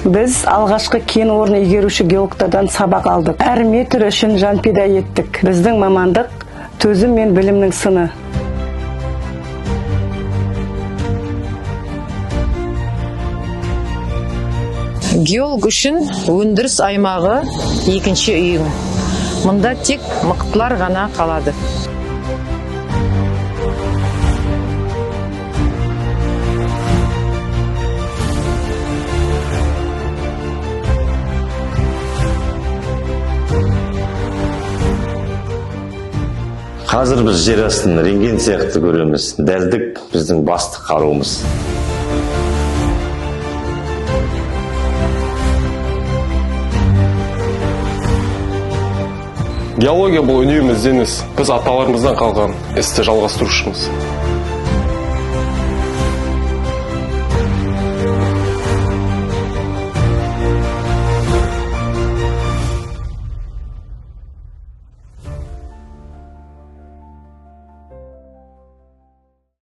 Біз алғашқы кен орны игеруші геологтардан сабақ алдық. Әр метр үшін жан пида еттік. Біздің мамандық төзім мен білімнің сыны. Геолог үшін өндіріс аймағы екінші үйің. Мұнда тек мықтылар ғана қалады. Қазір біз жер астын рентген сияқты көреміз. Дәлдік біздің басты қаруымыз. Геология бұл үнемі ізденіс. Біз аталарымыздан қалған істі жалғастырушымыз.